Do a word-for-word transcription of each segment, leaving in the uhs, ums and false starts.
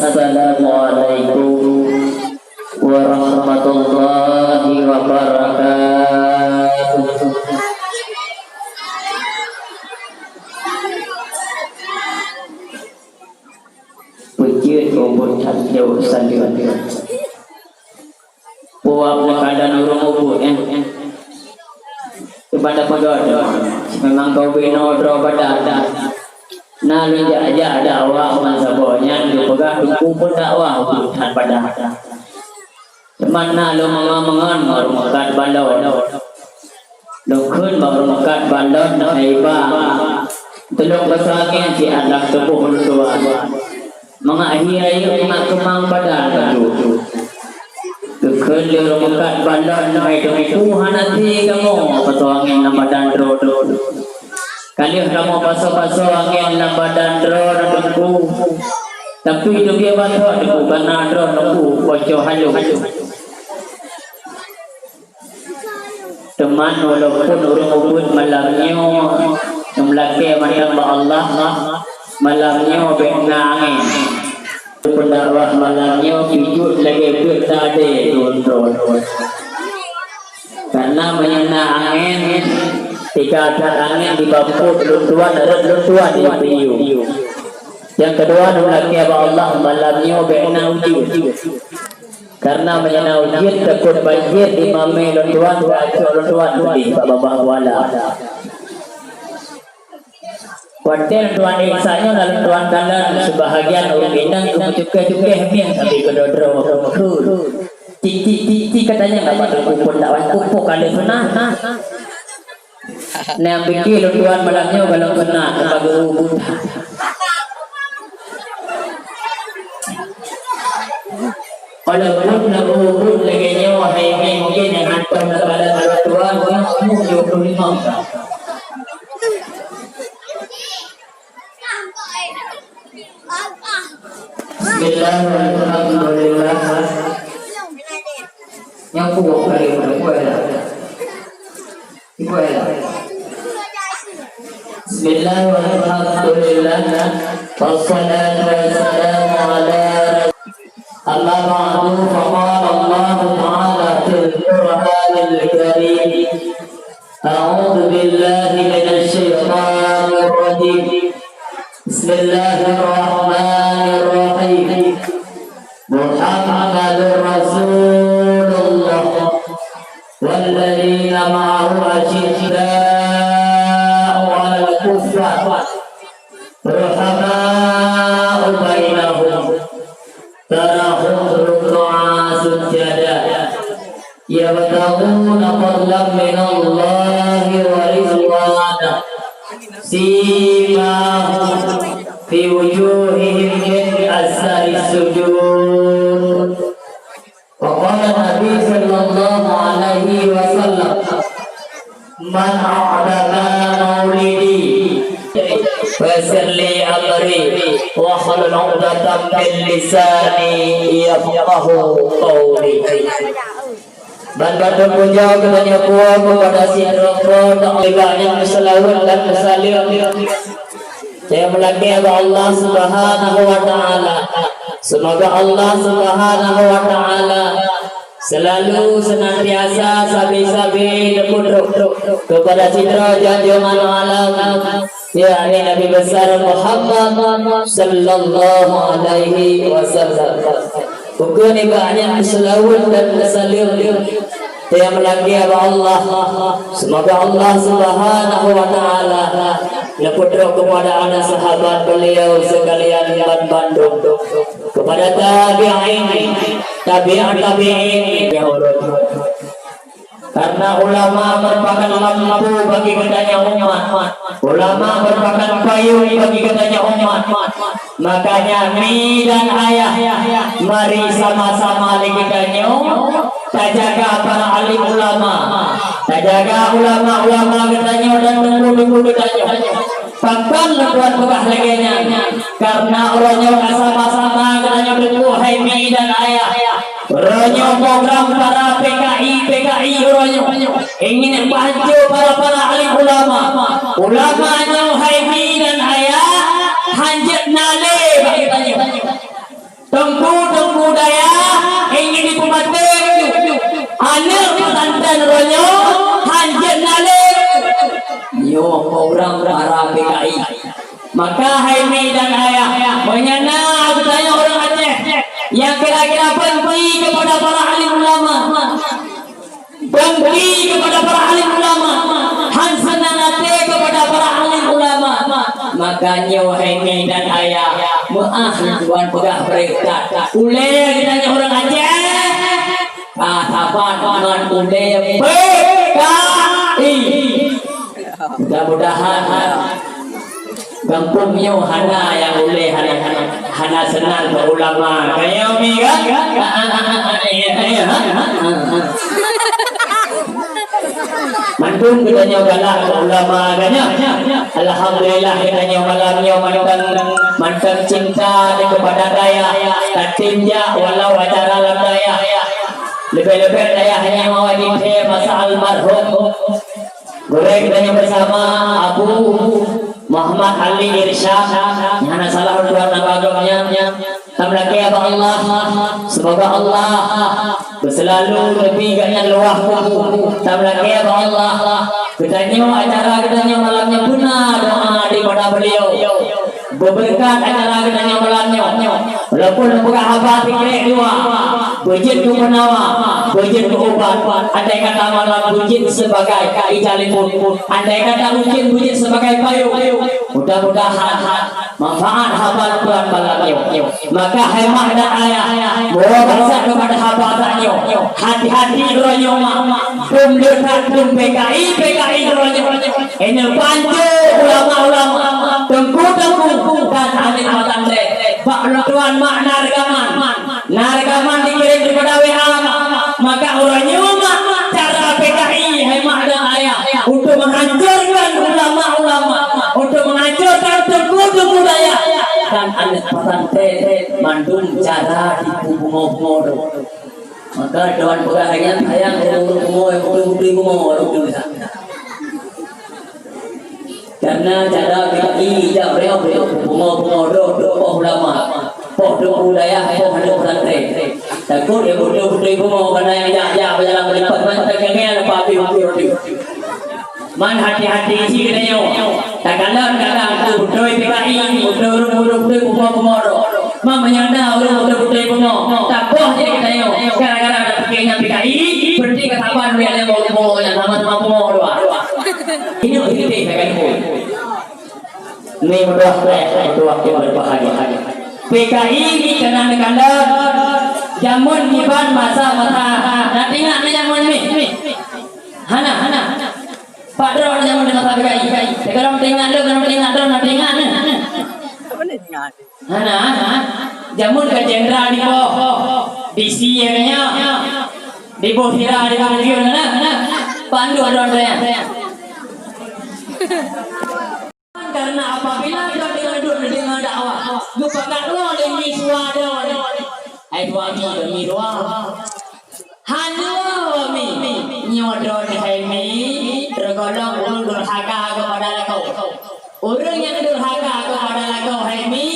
Assalamualaikum warahmatullahi wabarakatuh. Peujeuet ubit that jaweueb saleuem. Puap meukadan ureuëng ubit, eh. Ibadah peugah, memang kau binoe droe badan. Na lôn jak-jak dakwah ban saboh nyan geupeugah teungku peudakwah ubit that badan. Teuma na lôn meungon-meungon ngon ureuëng meukat balon. Lôn kheun bak ureuëng meukat balon hai ba, tulông pasoe angén siat lam tuboh ulôn tuan. Mangat hi rayeuk mangat keumang badan lôn tuan. Geukheun lé ureuëng meukat balon hai teungku hana thé kamoe pasoe angén lam badan droe. Ka lheueh kamoe pasoe-pasoe angén lam badan droe teungku. Tapi teubiet batok teungku kana droe teungku poco halo. Teuma walaupun ureuëng ubit malam nyoe meulakée mantong bak Allah, malam nyoe bék na angén. Peudakwah malam nyoe pijuet lagée peuet tadé turun-turun. Karena meunyoe na angén, tika that angén dibampot lôn tuan rot lôn tuan di piyu. Nyang keudua, meulakée bak Allah malam nyoe bék na ujeuen. Karena meunyoe na ujeuen, takot banjir di mamé lôn tuan, teuacoe lôn tuan leubeh bak babah kuala. Watée lôn tuan Isa nyoe na lôn tuan kalon seubahagian ureuëng inong geumeucukéh-cukéh mieng sabe keudroe-droe meukeue. Cik, cik, cik, cik, katanya nggak patut kupon dakwah, kupon kali sunah. Nyang pike lôn tuan malam nyoe galom sunat, teuma geuubit. Walaupun na geuubit lagée nyoe, hai mungken nyang hantom na badan lôn tuan, umur dua puluh lima. Bismillah, walhamdulillah. Nyang kuwoe kali, kuwoe lah. Kuwoe lah. Bismillah, walhamdulillah. Wassalatu wassalamu ala rasul-, amma ba'du, faqala Allahu ta'ala fil Qur'anil Karim. أعوذ بالله من الشيطان الرجيم. بسم الله الرحمن الرحيم. محمد رسول الله والذين معه أشداء على الكفار رحماء بينهم تراهم ركعا سجدا يبتغون فضلا من الله ورضوانا سيماهم في وجوههم من أثر السجود. وقال النبي صلى الله عليه وسلم: من أعتق مولدي فيسر لي أمري واحلل عقدة من لساني يفقهوا قولي. Ban bandum puja geutanyoe puwoe keupada sidroe Po teuh, leubeh nyan meuseulaweuet dan meusaleuem. Saya meulakée bak Allah Subhanahu wa Taala. Seumoga Allah Subhanahu wa Taala seulalu seunantiasa sabe-sabe neupeutrok keupada sidroe junjungan alam, yakni Nabi Besar Muhammad sallallahu alaihi wasallam. Bukan ibaratnya seulaweuet dan meusaleuem. Saya meulakée bak Allah, seumoga Allah Subhanahu wa Taala neupeutrok keupada aneuk sahabat beliau sekalian ban bandum, keupada tabi'in, tabi'ut tabi'in. Karena ulama merupakan lampu bagi geutanyoe umat. Ulama merupakan payong bagi geutanyoe umat. Makanya mi dan ayah, mari sama-sama lé geutanyoe tajaga para alim ulama. Tajaga ulama-ulama geutanyoe dan teungku-teungku geutanyoe. Pakon lôn tuan peugah lagée nyan? Karena uroe nyoe ka sama-sama geutanyoe teungku hai mi dan ayah. Uroe nyoe program para P K I, P K I uroe nyoe ingin bantu para-para alim ulama. Ulama nyoe hai mi dan ayah, hanjeuet na lé bak geutanyoe. Nyoe han jeuet na lé. Nyoe program para P K I. Maka hai mi dan ayah, meunyoe na geutanyoe ureueng Aceh nyang kira-kira benci kepada para alim ulama, benci kepada para alim ulama, han seunang até kepada para alim ulama, maka nyoe hai mi dan ayah, meuáh lôn tuan peugah beureukat. Ulée geutanyoe ureueng Aceh ka saban ngon ulée P K I. Mudah-mudahan gampông nyoe hana nyang ulée, hana, hana, hana seunang keu ulama. Ka nyoe mi kan? Mandum geutanyoe galak keu ulama, kan nyoe? Alhamdulillah, geutanyoe malam nyoe mantong, mantong cinta di kepada dayah. Tatem jak walau acara lam dayah. Leubeh-leubeh dayah nyang awai di masa almarhum. Gurée geutanyoe bersama Abu Muhammad Ali Irsyad, nyang hana salah lôn tuan nama agam nyan, nyan. Tameulakée bak Allah, semoga Allah beuselalu neubi gobnyan luwah kubu. Tameulakée bak Allah, geutanyoe acara geutanyoe malam nyoe beuna doa daripada beliau. Beubeureukat acara geutanyoe malam nyoe. Walaupun neupeugah haba sikrek dua, beujeuet keu peunawa, beujeuet keu ubat. Andai kata malam beujeuet sibagai ija liput, andai kata ujeuen beujeuet sibagai payong, mudah-mudahan manfaat haba lôn tuan malam nyoe. Maka hai mak dan ayah, meurunoe basa keupada haba tanyoe. Hati-hati uroe nyoe mak, dum le that dum P K I, P K I uroe nyoe. Inyoe pancôh ulama-ulama, teungku-teungku dan aneuk pesantren. Bak lôn tuan mak na reukaman. Na reukaman dikirém daripada W A mak. Maka uroe nyoe mak, cara P K I hai mak dan ayah untuk menghancurkan ulama-ulama, untuk menghancurkan teungku-teungku dayah dan aneuk pesantren mandum cara tipu bungoh-bungoh tu. Maka tuan peugah lagée nyan, sayang ureueng-ureueng bumoe, ureueng-ureueng bumoe, ureueng-ureueng. Karena cara P K I jak beureue bungoh-bungoh droe, droe poh ulama, poh teungku dayah, poh aneuk pesantren. Takot ya beutôi-beutôi bungoh kana nyang jak-jak beujalan beulipat mantong nyang nyan leupah pih waktu roti. Man hati-hati cit geutanyoe. Takalon kadang beutôi P K I, beutôi ureueng-ureueng beutôi bungoh-bungoh droe. Man meunyoe na ureueng beutôi-beutôi bungoh, tapoh jih geutanyoe. Gara-gara tapike nyan P K I, berarti ka saban lé ureueng bungoh nyan sama-sama bungoh dua. Ini kritik saya kan. Ni mudah teh, mudah waktu berbahagia. P K I ni kena dikalon. Jameun diban masa-masa. Nah, ingat ni jameun ni. Hana, hana. Pak droe jameun di masa P K I. Kalau teuingat lôn, kalau teuingat droe, na teuingat ni. Hana, ha? Jameun ka jenderal diboh, D C ya kan nyoe. Diboh sira, diboh bujur, hana, hana. Pandu droe nyan. Karena apabila droe deungoe, deungoe dakwah, geupakat lo lé mi suwa droe. Hai suami, mi suwa. Hana mi, nyoe droe hai mi, tergolong ureueng durhaka kepada lakoe. Ureueng nyang durhaka kepada lakoe hai mi,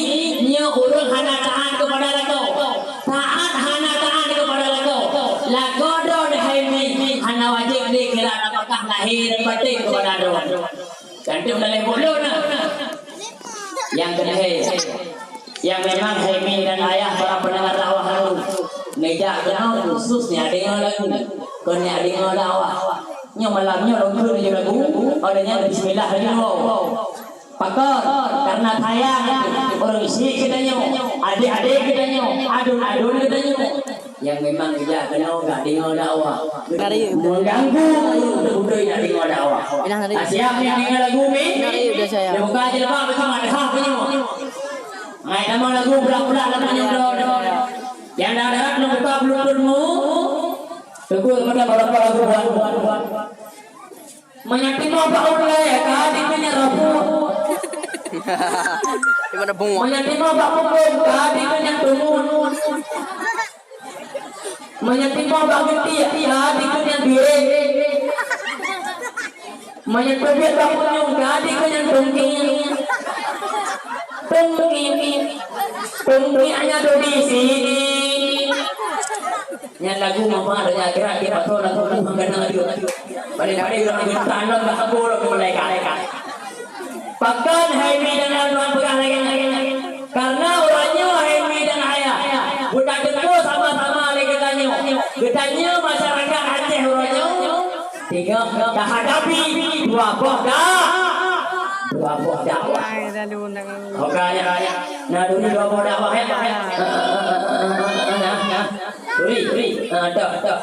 nyoe ureueng hana taat kepada lakoe. Taat hana taat kepada lakoe. Lakoe droe hai mi, hana wajéb lé kira nafkah lahé dan batin kepada droe. Gantung dalam mulut na. Yang keuneuk, yang memang hai mi dan ayah para pendengar dakwah lalu, neujak keunoe khusus neujak deungoe lagu, kon neujak deungoe dakwah. Nyoe malam nyoe lôn kheun laju lagu, oh lheueh nyan bismillah laju. Pakon, karena sayang ureueng syik geutanyoe, adék-adék geutanyoe, aduen-aduen geutanyoe. Nyang memang ijak keunoe ka deungoe dakwah. Mengganggu ureueng beutôi-beutôi nyang deungoe dakwah. Inah nari. Ka siap nyang deungoe lagu mi? Nari udah saya. Dia buka jilbab beutôi madhah punya. Ngai nama lagu pula-pula lama nyoe. Nyang darat-darat nak buka bluetooth mu. Tunggu sebentar, beberapa lagu buat. Meunyoe timoh bak ulée, ka dikeue nyan rapuek. Di mana bunga? Meunyoe timoh bak bukon, ka dikeue nyan tungut. Meunyoe timoh bak geutiek, ka dikeue nyan biréh. Meunyoe teubiet bak punyueng, ka dikeue nyan tungki. Tungki. Tungki hanya dua di sini. Nyan lagu mama donya akhirat di pasoe lagu Tuhan kena adu. Balik-balik ureueng geutah lom bak saboh lom malaikat. Pakon hai mi dan Tuhan peugah lagèe nyan? Karena uroe nyoe hai mi dan ayah, buta teungku sama-sama lé geutanyoe. Geutanyoe masyarakat Aceh uroe nyoe. Tiga, tahadapi dua boh dak-, dua boh dakwah. Oke, ya, ya. Nah, dulu dua boh dakwah, ya. Nah, nah. Duri, duri. Nah, dah, dah.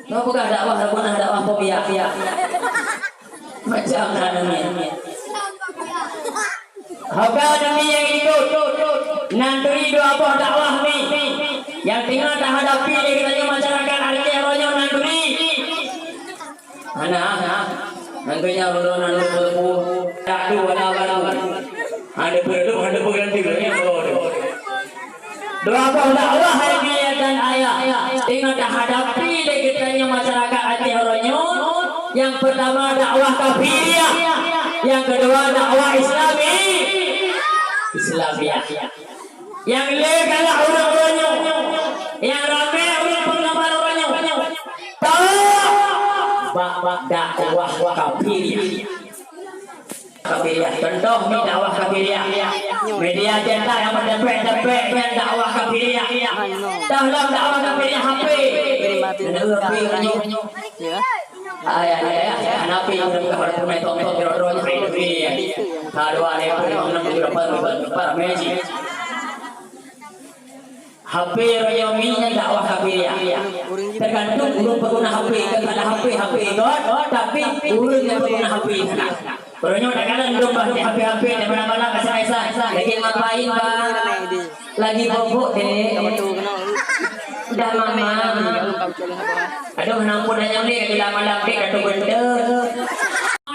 Mau peugah dakwah, peugah dakwah pembiak, ya. Macam mana ni? Hoga demi nyang ikot, nan turi dua boh dakwah mi, nyang teungoh tahadapi lé geutanyoe masyarakat Aceh uroe nyoe nan turi. Hana, hana. Nan turi nyan uroe nyoe nan turi. Tak tu wala baru. Ada perlu, ada pengganti lagi yang baru. Dua boh dakwah hai mi dan ayah teungoh tahadapi lé geutanyoe masyarakat Aceh uroe nyoe. Nyang peurtama dakwah kafiriah, nyang keudua dakwah Islami, Islamiah. Nyang lé galak ureueng uroe nyoe, nyang ramé ureueng peungamal uroe nyoe, toh bak, bak dakwah kafiriah. Kafiriah. Contoh ni dakwah kafiriah. Media cetak nyang meuteumpék-teumpék nyan dakwah kafiriah. Dah lom dakwah kafiriah H P. Kena H P nyoe. Ayah, ayah, ayah, ayah, Nabi yang sudah berhadapan dengan tok-tok droe-droe ni, hai Nabi. Ka dua, lima, enam, tujuh, lapan, lapan, lapan, ramai cit. H P royong mi nyan dakwah kafiriah. Tergantung ureueng peuguna H P, kan ada H P, H P ikot, tapi ureueng nyang peuguna H P sana. Royong tak kala ndong bah H P, H P, di mana-mana, biasa-biasa. Lagi ngapain, Bang? Lagi bobok, Dek. Dah mamam. Aduh, nampun hanya ni, bila malam, Dek, dah tu benda.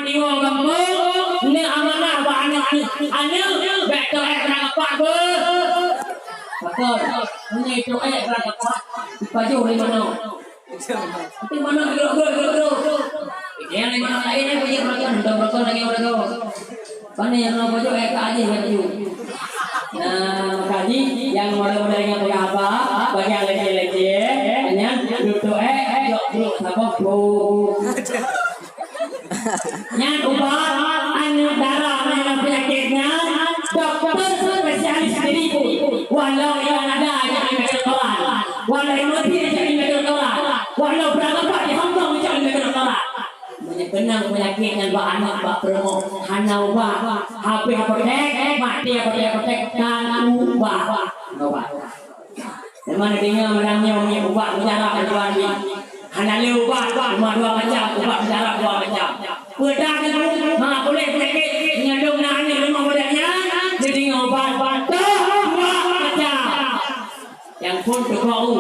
Di wong gampông, ni amanah bak aneuk, aneuk, aneuk, bèk teuh ék beurangapak beuh. Betul. Meunyoe teuh ék beurangapak, dipajoh lé manok. Tapi manok grok, grok, grok, grok. Nyang lé manok laén, eh, pajoh beurangkapak, beurangkapak lagèe ureueng. Pane nyang na pajoh, ék ka ajoh, ék ka ajoh. Nah, maka jih, nyang model-model nyang peugah haba, bagi nyang leceh-leceh, nyan, dudoe, jok brok saboh brok. Nyan ubat aneuk dara nyang na peunyakét nyan, dokto spesialis sendiri pun. Walau nyang ada nyang ambil kedokteran, walau emosi nyang ambil kedokteran, walau berapa di Hong Kong nyang ambil kedokteran. Meunyoe keunong peunyakét nyan bak aneuk, bak peurumoh, hana ubat. Habéh apotek, maté apotek-apotek, tan ubat. Hana ubat. Teuma neudeungoe malam nyoe, ubat mujarab dua ni. Hana lé ubat, ubat dua macam, ubat mujarab dua macam. Peue dak nyoe, ma puléh peunyakét, nyoe dong na aneuk limong buleuen nyan, neudeungoe ubat, ubat dua macam. Nyang phôn teuka u.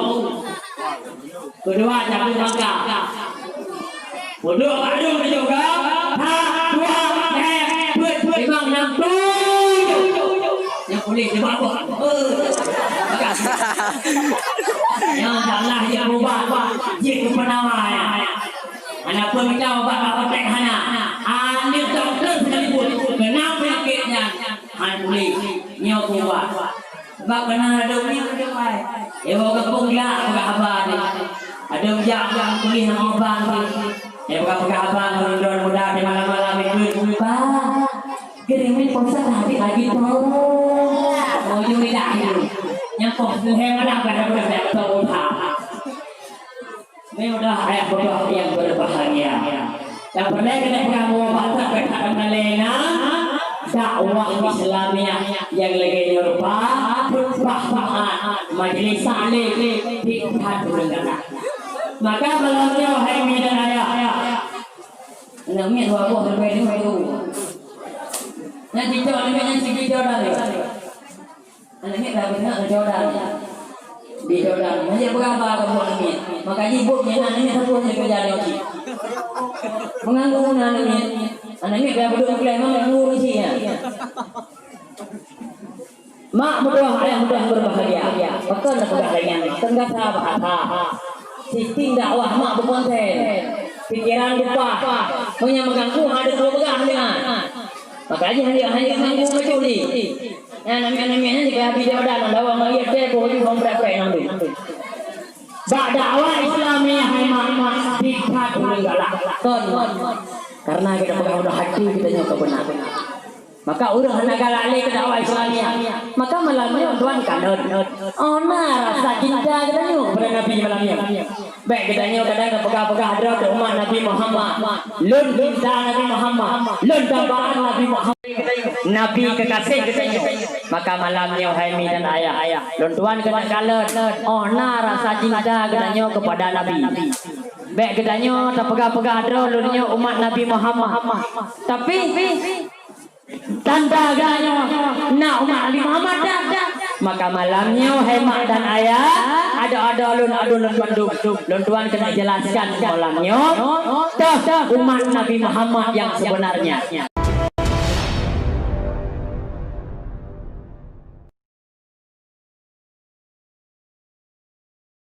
Keudua, cabeueng bangka. Peuduek bak dum juga. Ha, dua, eh, peuet, peuet, limong, nam, tujoh. Nyang puléh di bawah. Nyang salah jih berubah. Jih keu peunawai. Hana peue mita ubat bak apotek hana. Aneuk dokto sekalipun. Keunong peunyakét nyan. Han puléh. Nyoe keu ubat. Sebab keunan ladôm nyan ladôm ai. Iwoe gampông jak peugah haba nyan. Ladôm jak, jak tuléh nama bang nyan. Iwoe peugah-peugah haba ngon droe muda di malam-malam ikôt. Bah, geurimit posa lagi lagi tu. Mau juri dah itu. Nyang poh tuhe mana pada pada dah tahu dah. Ini udah ayah bodoh yang berbahagia. Yang pernah kita pernah mau baca kata malena dakwah Islamiah yang lagi nyerupa khutbah Jumat, majelis taklim di Pihak Urang Gadah. Maka malam nyoe hai mi dan ayah, namiet dua boh lebih dulu. Nanti cok lebih nanti kita dah. Aneuk miet dah beuneueng Jordan. Di Jordan. Hana peugah haba keu aneuk miet. Maka jih buet nyan aneuk miet sapeue nyang keureuja nyoe cit. Meuganggu na aneuk miet. Aneuk miet dah beudôh kulai meunganggu cit nyan. Mak meutuah, ayah meutuah berbahagia. Pakon na peugah lagèe nyan? Teunggata bahasa. Sistem dakwah mak beukonten. Pikeran lupa. Meunyo meuganggu hana peugah nyan. Maka jih hana, hana meuganggu macam ni. Nyan namiet-namiet nyan dikeuh Abi Jordan, dawa ngon ie teh boh ju hom prek-prek nyang dum. Bak dakwah Islamiah hai mak, mak, dipat ureueng galak. Kon, mak. Karena kita pegang udah hati kita nyoe kebenaran. Maka ureueng hana galak lé keu dakwah Islamiah. Maka malam nyoe tuan kalon. Oh, na rasa cinta geutanyoe kepada Nabi malam nyoe. Bèk geutanyoe kadang tapeugah-peugah droe keu umat Nabi Muhammad. Lôn cinta Nabi Muhammad. Lôn dambaan Nabi Muhammad. Nabi kekasih geutanyoe. Maka malam nyoe hai mi dan ayah, lôn tuan keuneuk kalon. Oh, na rasa cinta geutanyoe kepada Nabi. Bèk geutanyoe tapeugah-peugah droe lôn nyoe umat Nabi Muhammad. Tapi tanda geutanyoe na umat Nabi Muhammad dak? Maka malam nyoe hai mak dan ayah, adoe-adoe lôn, adoe lôn bandum, lôn tuan keuneuk jelaskan malam nyoe, toh umat Nabi Muhammad yang sebenarnya.